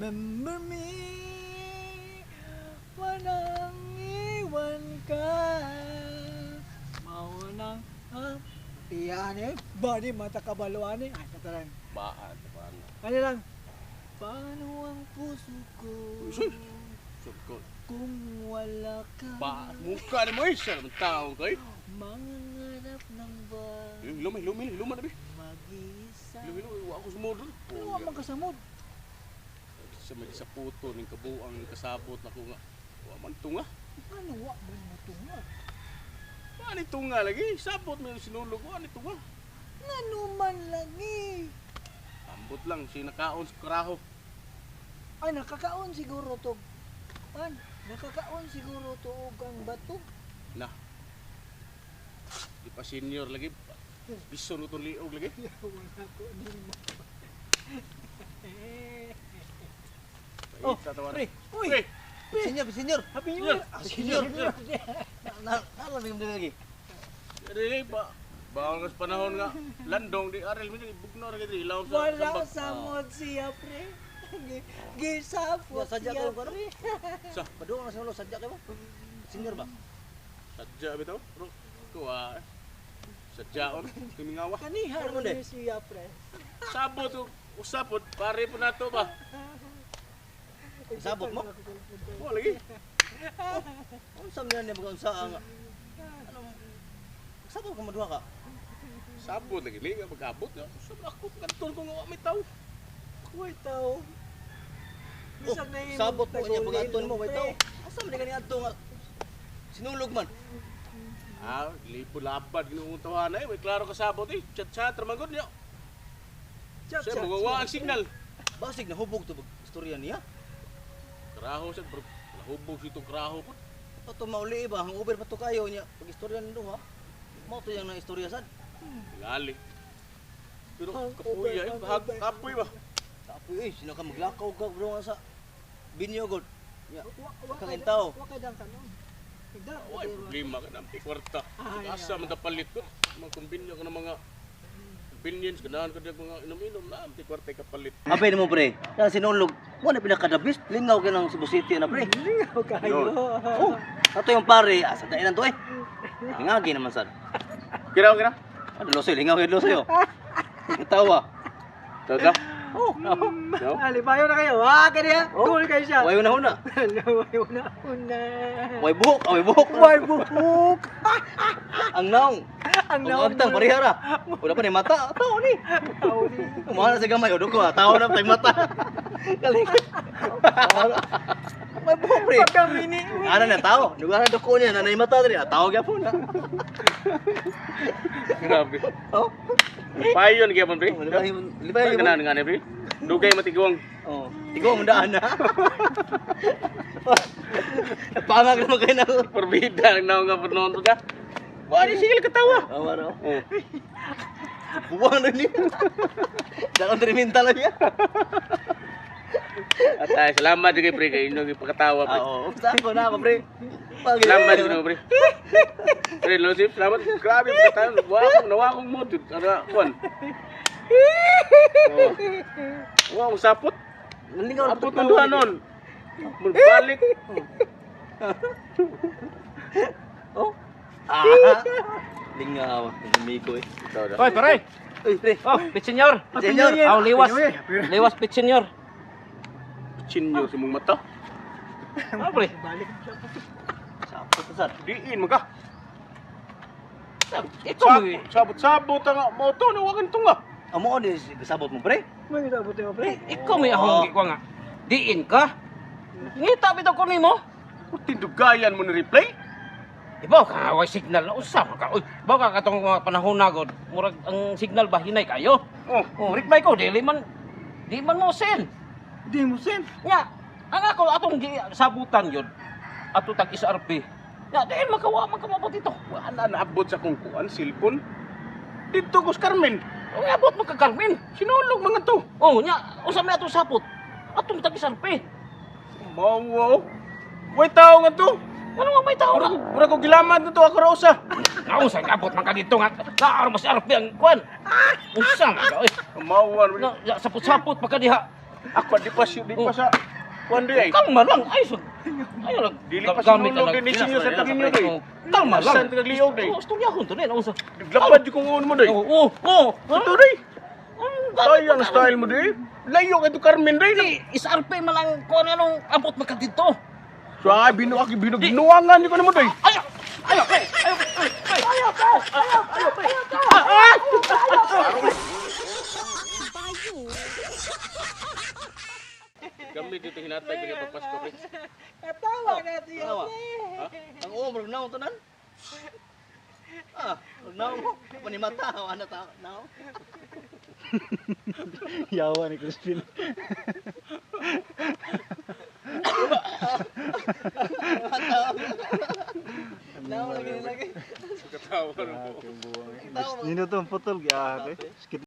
Remember me. Walang iwan ka. Maunang ah, tiyan eh. Body mata kabaluan eh. Ay, kataran. Baan, baan. Ano lang? Paano ang puso ko Sugkod. kung wala ka? Ba, mukha ni mo eh. Siya naman tao ko eh. Mangangarap ng ba Eh, Lumi, lumi, luma na bi. mag-iisa? Lumi, lumi. Wa ako sumudol. Ano wa man kasamod? Sa may sa puto, ning kabuang, ning kasabot na ko nga. Wa man tunga. Ano wa man mo tunga? Wa ni tunga lagi. Sabot may sinulog. Wa ni tunga. Ngano man lagi? Ambot lang, sinakaon sa karaho. Ay, nakakaon siguro to. Pan, nakakaon siguro to og ang bato. Na. Di pa senior lagi. Bison ko itong liog lagi. Wala ko nimo. Oh, tatawa na. Pre, uy, Pre, Senyor, senyor. Happy New Year. Ah, Senyor. New Year. Nalamig mo lagi. Dili ba? Bawal ka sa panahon nga. Landong di arel mo dyan. Bugno ra gid ilaw sa Wala sambag. samod siya, pre. Gisapot Ya, sadya siya, ko, ano? pre. Sa Paduong na sa ulo, sadya kayo ba? Senyor ba? Sadya bitaw. Bro, kuha. Sadyaon tumingawa. Kaniha Ano man, rin eh? siya, pre. Sabot og usapot pare po nato ba. Sabot mo? Wa lagi. Unsa man niya mga unsa ang ano? Sabot ka maduha ka. Sabot lagi ni nga pag-abot nga. Usab ako kanton ko nga wa may taw. Uy, tao. Oh, Bisag na imong sabot mo niya tagulin, pag-aton mo, way pre. tao. Asa man ni adto nga sinulog man? Ah, lipo labad ginuong tawanan eh. Way klaro ka sabot eh. Chat-chat ra man gud niya. Chat, Siya chat, magawa chat. ang signal. Basig na hubog to istorya niya. Kraho siya bro. Nahubog siya itong kraho po. Ato mauli ba ang Uber pa to kayo niya pag istorya ni duha. Mao to yang na istorya sad. Lali. Pero Ang kapuya over, eh. ang Hag, over. kapoy ba? Kapoy eh sino ka maglakaw ka bro nga sa binyo god. Nya Wa Kakain tao. Wa kay dang kanon. Higda. Way problema ka na kwarta. Ay, Asa ay. man kapalit ko. Mga kumbinyo ko ng mga convenience ganahan ko diyan mga inom-inom na amti kwarta kapalit. Abay nimo pre. Yan sinulog. Mo na pinaka the best lingaw kay ng Cebu City na pre. Lingaw kayo. Oh, ato yung pare, asa dainan to eh. Lingagi naman sad. Kira kira. Ano losoy, lingaw kay losoy oh. Katawa. Taga. Oh, No. Alibayo na kayo. Ah, kaniya. Cool kayo siya. way una una. Way una una. Way buhok, ah, way buhok. Way buhok. Ang naong. Ang Ang naong. agtang parehara. Wala pa ni mata, tao ni. Tao ni. Kumana sa gamay, o duko, ah, tao na tayong mata. Kaling. May buhok pre. Pagka mini. Ana na tao, nugaran duko niya, nanay mata diri, ah, tao gyapon na. Grabe. Oh. Payon gyapon pre. Libahin, libahin. Ganahan nga ni pre. Dugay matiguang. Oh, tigo mo daan na. Pangag naman kayo na. Porbida nang naong nga panoon ka. Wa ni sigil katawa. Oh, maro. Oh. Buwang na niya. Dakong trimintal na niya. At ay, salamat jud kay pre kay inyo gipakatawa pre. Ah, oo. Saan ko na ako, pre. Salamat jud pre. Pre Losip, salamat. Grabe pagkatawa. Wa akong nawa akong mood. jud. Ano kuan. Oh. Wa akong sapot. Nalingaw Abot man duha nun. Balik. Oh. Ah. Lingaw. Amigo eh. Ikaw da. Hoy, pare. Uy, pre. Oh, Pit Senyor. Senyor. Aw, liwas. Liwas Pit Senyor. Chinyo sa mong mata. Ano, pre? Balik siya. Sapot na sad. Diin man ka. Ikaw mo. eh. Sabot sabot ang moto na wa tunga. Amo ni sabot mo, pre. May sabot mo, pre. Ikaw may ahong ko nga. Diin ka. Ngita bitaw ko nimo. Tindugayan mo ni replay. Ibaw ka way signal na usa man ka. Uy, baw ka katong mga panahon na god. Murag ang signal ba hinay kayo? Oh, Oh, reply ko dili man di man mo send. Di mo send. Nya, ang ako atong gi sabutan yun. Ato tag SRP. Nya, diin makawa man ka mabot dito. wala naabot sa kong kuan cellphone. Dito ko sa Carmen. Ang abot mo ka Carmen. Sinulog mga to. Oh, nya, usa may atong sapot. Atong tag SRP. Mawo. Way tao nga to. Ano nga may tao na? Mura ko gilaman na to ako ra usa. Naunsa nga abot man ka dito nga. Naaro mo si RP ang kuan. Unsa nga ka oy. Mawo. Na, ya, sapot-sapot pa ka diha. Ako di pa di pa sa kuan di ay. Kalma lang ay so. Ayo lang. Dili pa gamit sinulog ang- din ni sinyo sa taginyo day. Oh, kalma lang. Saan tagliog day? Oh, istoryahon to din. Unsa? Lapad jud kung uno mo day. Oo, oo. Ito day. Ay, ang style mo day. Layo kay to Carmen day. Di, SRP man lang kuan anong ambot man ka dito. So ay binu aki binu ginuangan ni ko nimo day. Ayo! Ayo, pre! Ayo, pre! Ayo, pre! Ayo, ayo, pre! Ayo, pre! Gamit dito hinatay ko niya pagpasko pre. Katawa na siya. Tawa. Pre. Ang uom murag naong tanan. Ah, murag naong panimata ana ta naong. Yawa ni Crispin. Naong lagi lagi. Katawa ro. Nino to ang putol. Grabe. Skip.